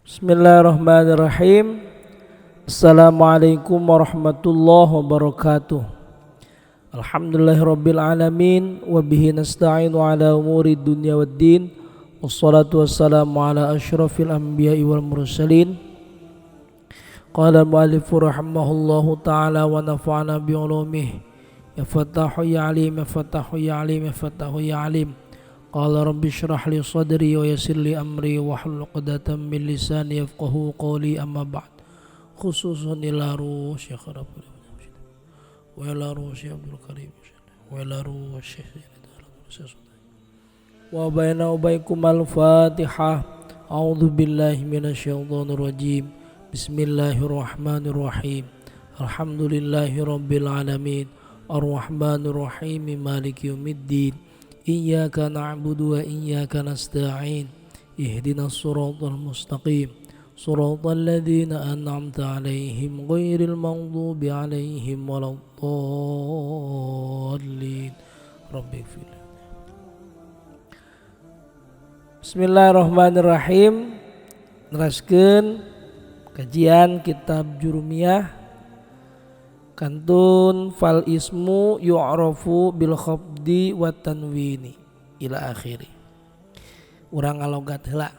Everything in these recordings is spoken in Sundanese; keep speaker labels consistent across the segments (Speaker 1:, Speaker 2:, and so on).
Speaker 1: Bismillahirrahmanirrahim. Assalamualaikum warahmatullahi wabarakatuh. Alhamdulillahirabbil alamin wa bihi nasta'inu ala umuri dunya waddin. Wassalatu wassalamu ala asyrafil anbiya'i wal mursalin. Qala al-mu'allif rahimahullahu ta'ala wa nafa'ana bi ulumihi. Ya Fattahu ya Alim, ya Fattahu ya Alim, ya Fattahu ya Alim. Qala rabbi shrah li sadri wa yassir li amri wahlul 'uqdatam min lisani yafqahu qawli, amma ba'd. Khususun ila ruh Syekh Rabi wa ila ruh Syekh Abdul Karim wa ila ruh Syekh wa baina ubaikum al-Fatihah. A'udzu billahi minasyaitonir rajim. Bismillahirrahmanirrahim. Alhamdulillahi rabbil alamin. Arrahmanir rahim, maliki yaumiddin. Iyyaka na'budu wa iyyaka nasta'in. Ihdinas siratal mustaqim. Siratal ladzina an'amta 'alaihim ghairil maghdubi 'alaihim waladdallin. Rabbighfir. Bismillahirrahmanirrahim. Neraskeun kajian kitab Jurumiyah. Kantun fal ismu yu'rafu bil khafdi wa tanwini ila akhiri. Urang ngalogat heula.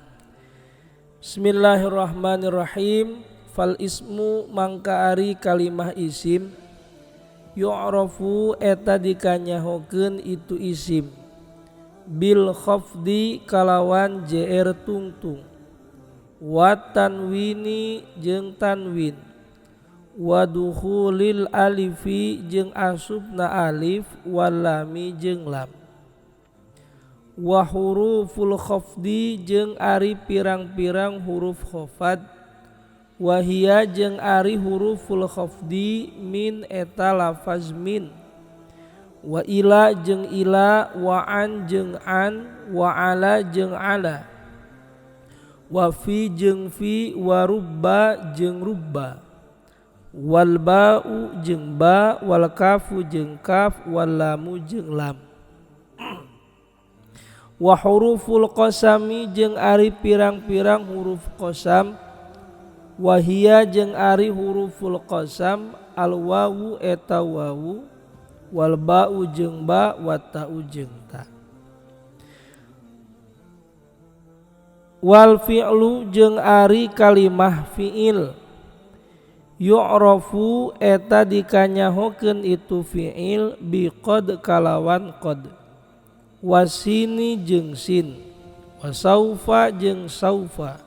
Speaker 1: Bismillahirrahmanirrahim. Fal ismu mangka ari kalimah isim yu'rafu eta dikanyahokeun itu isim bil khafdi kalawan jr tungtung wa tanwini jeung tanwin wadukhulil alifi jeung asubna alif walami jeung lam wa huruful khafdi jeung ari pirang-pirang huruf khafad wahia jeung ari huruful khafdi min eta lafaz min wa ila jeung ila wa an jeung an wa ala jeung ala wa fi jeung fi wa rubba jeung rubba wal ba'u jeung ba wal kafu jeung kaf wal lamu jeung lam wa huruful qasami jeung ari pirang-pirang huruf qasam wahia jeung ari huruful qasam al wawu eta wawu wal ba'u jeung ba wa ta'u jeung ta wal fi'lu jeung ari kalimah fi'il yu'rafu eta dikanyahokeun itu fi'il bi qad kalawan qad wasini jeung sin wasaufa jeung saufa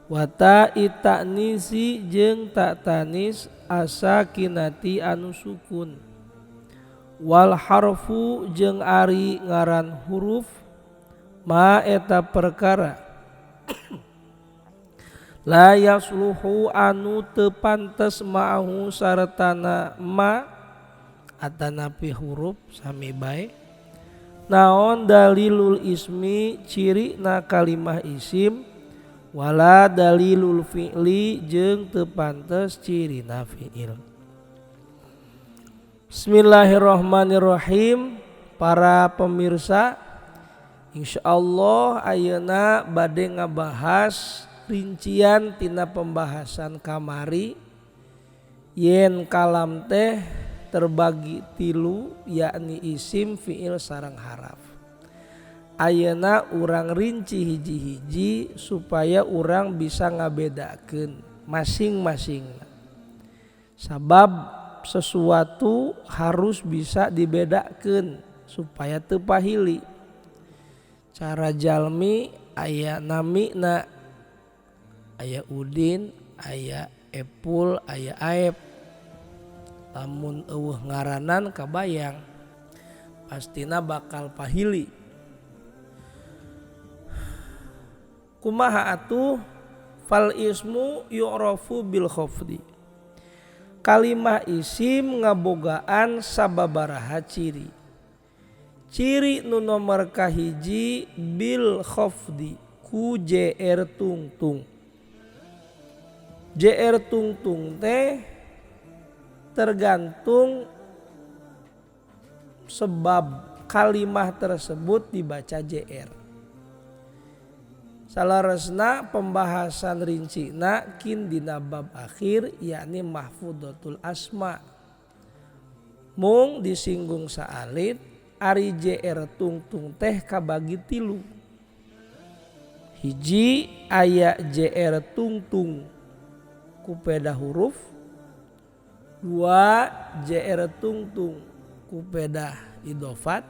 Speaker 1: wa ta'i ta'nisi jeung ta tanis asakinati anu sukun wal harfu jeung ari ngaran huruf ma eta perkara la yasluhu anu teu pantes ma'ahu sartana ma atanapi huruf sami bae naon dalilul ismi ciri na kalimah isim wala dalilul fi'li jeung teu pantes ciri na fi'il. Bismillahirrahmanirrahim. Para pemirsa, insyaallah ayeuna bade ngabahas rincian tina pembahasan kamari yen kalam teh terbagi tilu yakni isim, fiil, sareng haraf. Ayeuna urang rinci hiji-hiji supaya urang bisa ngabedakeun masing-masing. Sabab sesuatu harus bisa dibedakeun supaya teu pahili. Cara jalmi aya namina, aya Udin, aya Epul, aya Aep. Lamun eueuh ngaranan kabayang pastina bakal pahili. Kumaha atuh? Fal ismu yu'rafu bil khafdi. Kalimah isim ngabogaan sababaraha ciri. Ciri nu nomor kahiji bil khafdi ku jr tungtung. JR tungtung teh tergantung sebab kalimah tersebut dibaca JR. Salaresna pembahasan rincina kin dina bab akhir yakni mahfudhatul asma. Mung disinggung saalit ari JR tungtung teh kabagi tilu. Hiji aya JR tungtung kupeda huruf, dua JR tungtung kupeda idofat,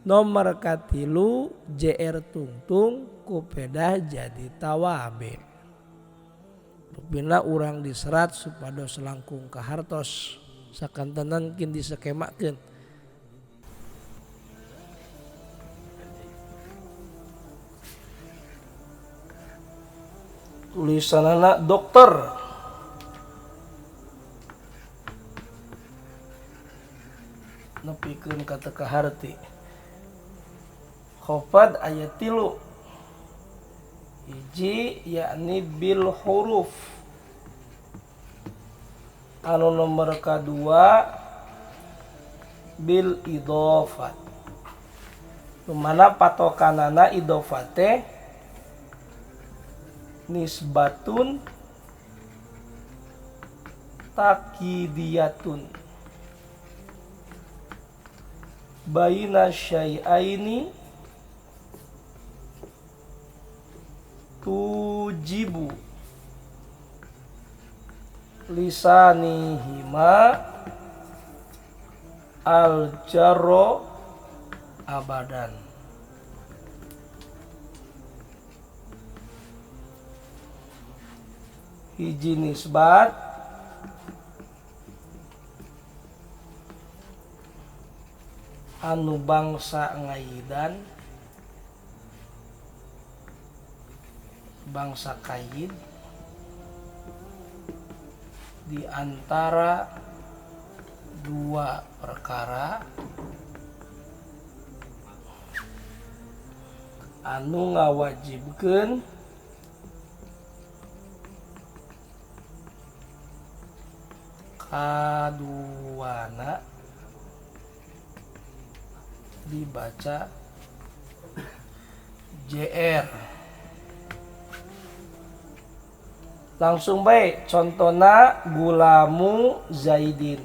Speaker 1: nomor katilu JR tungtung kupeda jadi tawabe. Rupina urang diserat supados langkung kahartos sakantenan kin disekemakeun. Tulisanana dokter. Nepikeun ka teu kaharti. Khofad aya tilu. Hiji yakni bil huruf. Anu nomor kadua bil idhofat. Lumana patokanana idhofat teh nisbatun takidiyatun baina syai'aini tujibu lisanihima al-jarro abadan. Hiji nisbat anu bangsa ngayidan, bangsa kayid di antara dua perkara anu ngawajibkeun kaduana dibaca JR. Langsung baik contohna gulamu Zaidin.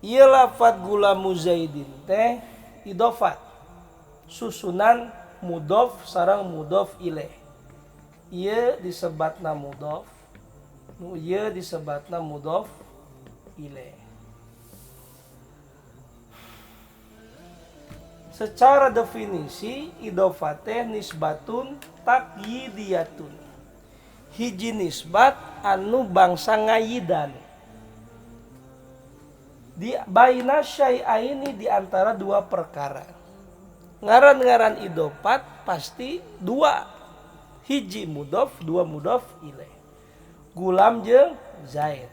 Speaker 1: Ieu lafat gulamu Zaidin teh idhofat, susunan mudhof sareng mudhof ilaih. Ieu disebatna mudhof, nu ieu disebatna mudhof ilaih. Secara definisi idhofat teh nisbatun takyidiyatun. Hiji nisbat anu bangsa ngayidan. Di baina syai'aini di antara dua perkara. Ngaran-ngaran idhofat pasti dua. Hiji mudhof, dua mudhof ilaih. Gulam jeung Zaid.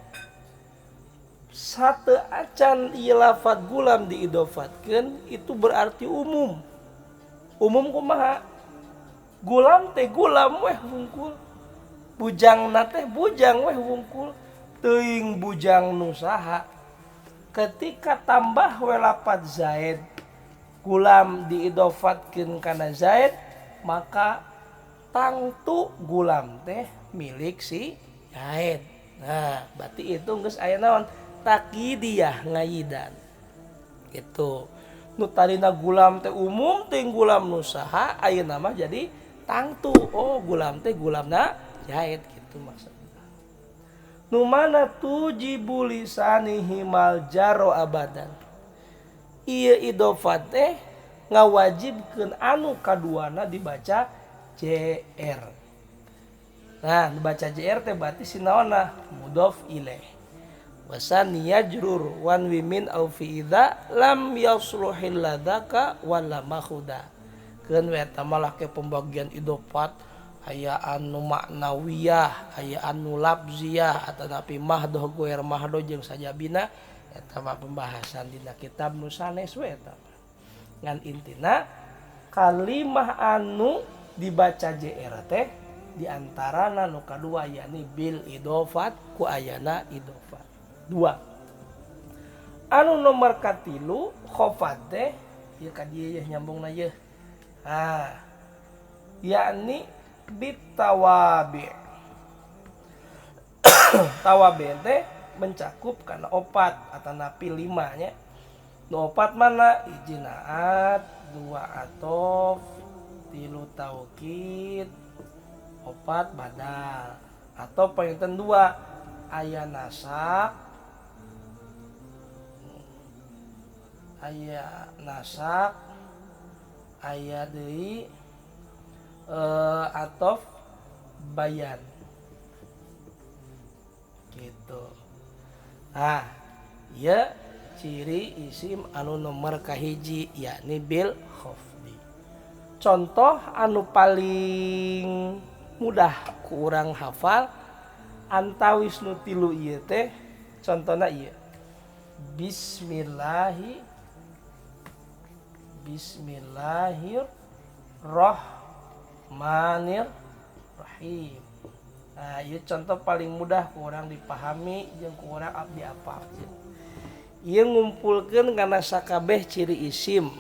Speaker 1: Satu acan ieu lafat gulam diidofatkeun itu berarti umum. Umum kumaha? Gulam teh gulam weh wungkul. Bujangna teh bujang weh wungkul. Teuing bujang nu saha. Ketika tambah we lafat Zaid, gulam diidofatkeun kana Zaid, maka tangtu gulam teh milik si Zaid. Nah, berarti itu geus aya naon? Takidiyah ngayidan. Gitu. Nu tadina gulam teh umum teh gulam nu saha ayeuna mah jadi tangtu. Oh, gulam teh gulamna Zaid gitu maksudna. Nu mana tujibu lisanihi mal jaro abadan. Ieu idhofat teh ngawajibkeun anu kaduana dibaca JR. Nah, dibaca JR teh berarti sinaonna mudhof ilaih. Wasan yajrur wan wimin au fi idza lam yasluhil ladaka wala makhuda. Keun we eta malah ke pembagian idhofat aya anu maknawiyah, aya anu lafziyah atanapi mahdoh goer mahdoh jeung sajabina eta mah pembahasan dina kitab nu sanes we eta. Ngan intina kalimah anu dibaca JR teh di antarana nu kadua yakni bil idhofat ku ayana idhofat. Dua. Anu nomor katilu khofat teh ieu ka dieu yeuh nyambungna yeuh. Ah. Yakni bitawabi. Tawabi teh mencakup karena opat atau napi lima nya. Nu opat mana? Hiji naat, dua atof, tilu taukid, opat badal. Atau panginten dua, aya nasak, aya nasak, aya deui atof bayan. Gitu. Nah, ieu ciri isim anu nomor kahiji yakni bil khafdi. Contoh anu paling mudah ku urang hafal antawis nu tilu ieu teh contona ieu. Bismillahi Bismillahirrahmanirrahim. Nah, ieu contoh paling mudah ku urang dipahami jeung ku urang abdi apalkeun. Ieu ngumpulkeun kana sakabeh ciri isim.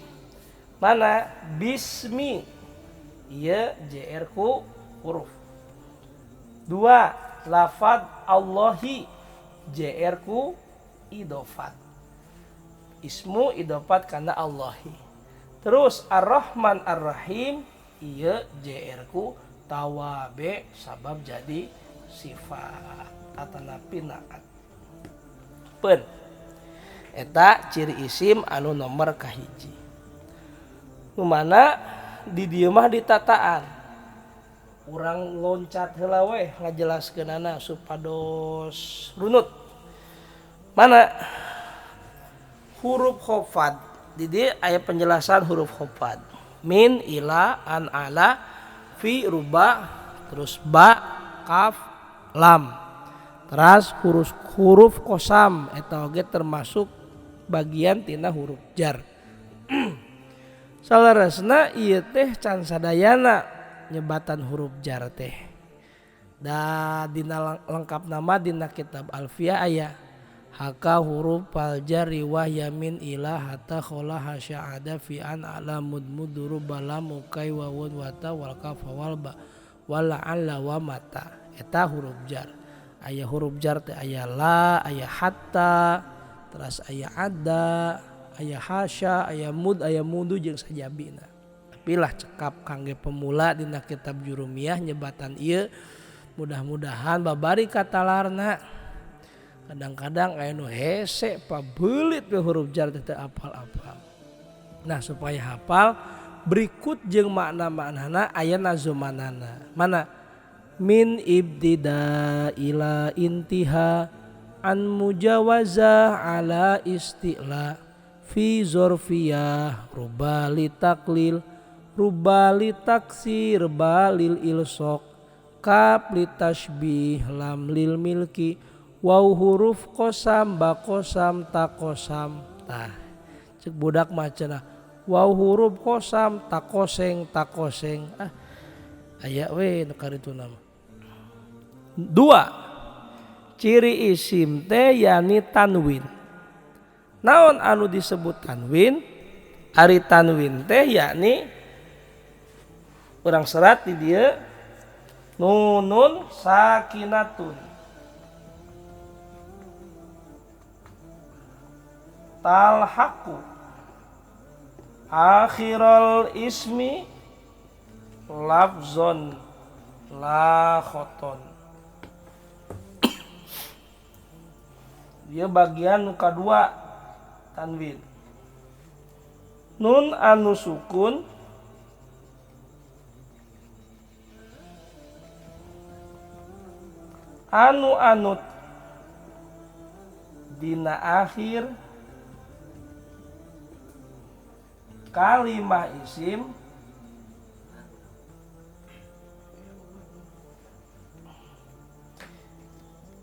Speaker 1: Mana? Bismi. Ieu JR ku huruf. Dua, lafad Allahi JR ku idofat. Ismu idofat kana Allahi. Terus Ar-Rahman Ar-Rahim ieu JR ku tawabe sabab jadi sifat atanapi naat. Peun. Eta ciri isim anu nomor kahiji. Nu mana di dieu mah ditataan. Urang loncat heula we ngajelaskeunana supados runut. Mana huruf khafad. Di dieu aya penjelasan huruf khafad. Min, ila, an, ala, fi, ruba, terus ba, kaf, lam. Teras huruf kosam eta oge termasuk bagian tina huruf jar. Saleresna ieu teh can sadayana nyebatan huruf jar teh. Da dina lengkap nama dina kitab Alfiyah aya haka huruf fal jari wa yamin ila hatta khola hasya'ada fi an ala mudmuduru bala mukai wawun wata wal kaf wal ba wala alla wa mata. Eta huruf jar. Aya huruf jar teh aya la, aya hatta, terus aya ada, aya hasya, aya mud, aya mudu jeung sajabina. Tapi lah cekap kangge pemula dina kitab Jurumiyah nyebatan ieu mudah-mudahan babari katalarna. Kadang-kadang aya nu hese pabeulit we huruf jar teh teu apal-apal. Nah, supaya hafal berikut jeung makna-maknana aya nazumanana. Mana? Min ibtida ila intiha an mujawaza ala isti'la fi zorfiyah ruba li taklil ruba li taksir balil ilsok kap li tashbih lam lil milki waw huruf kosam ba kosam ta kosam. Tah cek budak mah cenah waw huruf kosam ta koseng ta koseng. Ah aya we nu karitu nama. Dua, ciri isim teh yakni tanwin. Naon anu disebut tanwin? Ari tanwin teh yakni urang serat di dieu nunun sakinatun talhaqu akhiral ismi lafzon la khoton. Dia bagian nu kadua tanwin. Nun anu sukun anu anut dina akhir kalimah isim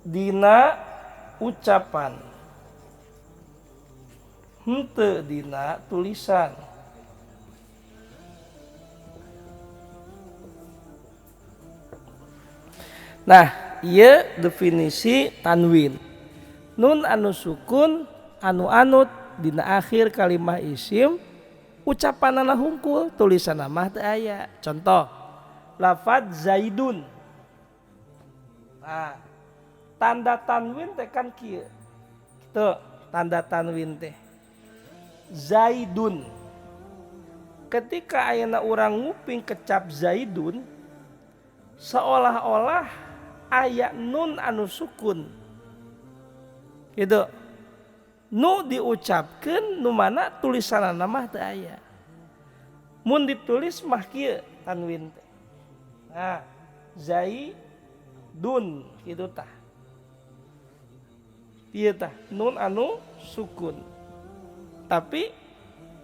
Speaker 1: dina ucapan henteu dina tulisan. Nah, ieu definisi tanwin. Nun anu sukun anu anut dina akhir kalimah isim ucapanana hungkul tulisanna mah teu aya. Contoh lafadz Zaidun. Nah, tanda tanwin teh kan kieu. Kitu tanda tanwin teh. Zaidun. Ketika ayeuna urang nguping kecap Zaidun, seolah-olah aya nun anu sukun. Gitu. Nu diucapkeun nu mana tulisanana mah teu aya. Mun ditulis mah kieu tanwin teh. Nah, Zaidun kitu tah. Ieu tah nun anu sukun. Tapi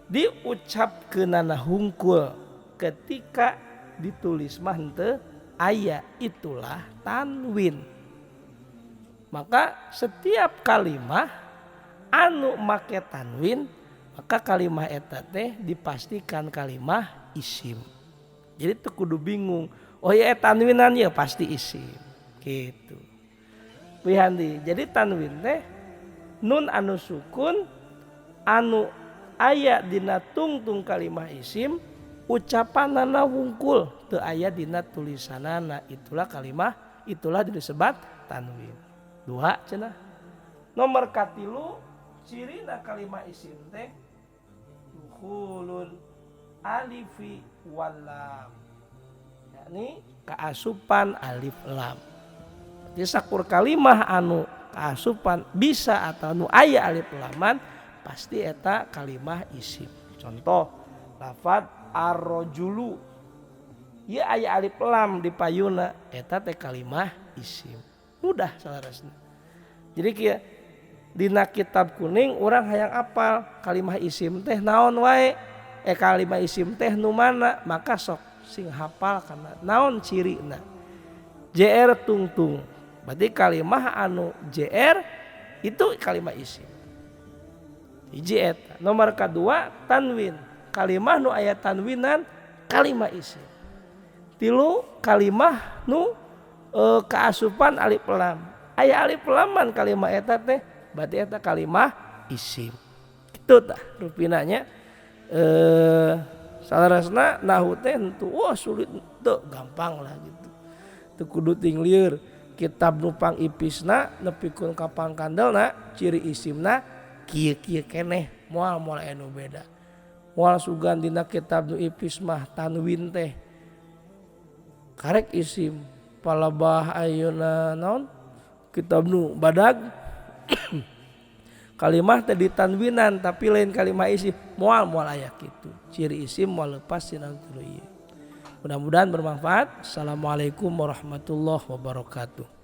Speaker 1: diucapkeunana hungkul ketika ditulis mah henteu aya, itulah tanwin. Maka setiap kalimah anu make tanwin, maka kalimah eta teh dipastikan kalimah isim. Jadi teu kudu bingung, oh ya tanwinan ya pasti isim gitu. Wihandi. Jadi tanwin teh nun anu sukun anu aya dina tungtung kalimah isim, ucapanana wungkul teu aya dina tulisanana, itulah kalimah, itulah disebut tanwin. Dua cenah. Nomor katilu cirina kalimah isim teh dukhulul alifi wal lam, yakni kaasupan alif lam. Jadi sakur kalimah anu kaasupan bisa atau anu aya alif laman pasti eta kalimah isim. Contoh lafadz ar-rajulu, ieu aya alif lam di payuna, eta teh kalimah isim. Mudah salarasna. Jadi kieu dina kitab kuning urang hayang apal kalimah isim teh naon wae, kalimah isim teh nu mana, maka sok sing hafal kana naon cirina. JR tungtung, berarti kalimah anu JR itu kalimah isim. Hiji eta. Nomor kedua tanwin, kalimah nu aya tanwinan kalimah isim. Tilu kalimah nu kaasupan alif lam, aya alif laman kalimah eta teh berarti eta kalimah isim. Kitu tah rupinanya. Salarasna nahu teh henteu wah sulit teu, gampang lah gitu. Teu kudu ting lieur kitab nu pang ipisna nepikeun ka pangkandelna ciri isimna kieu-kieu keneh, moal moal aya nu beda. Moal sugan dina kitab nu ipis mah tanwin teh karek isim, palebah ayeuna naon kitab nu badag kalimah teh ditanwinan tapi lain kalimah isim, moal moal aya kitu. Ciri isim moal lepas tina tilu ieu. Mudah-mudahan bermanfaat. Assalamualaikum warahmatullahi wabarakatuh.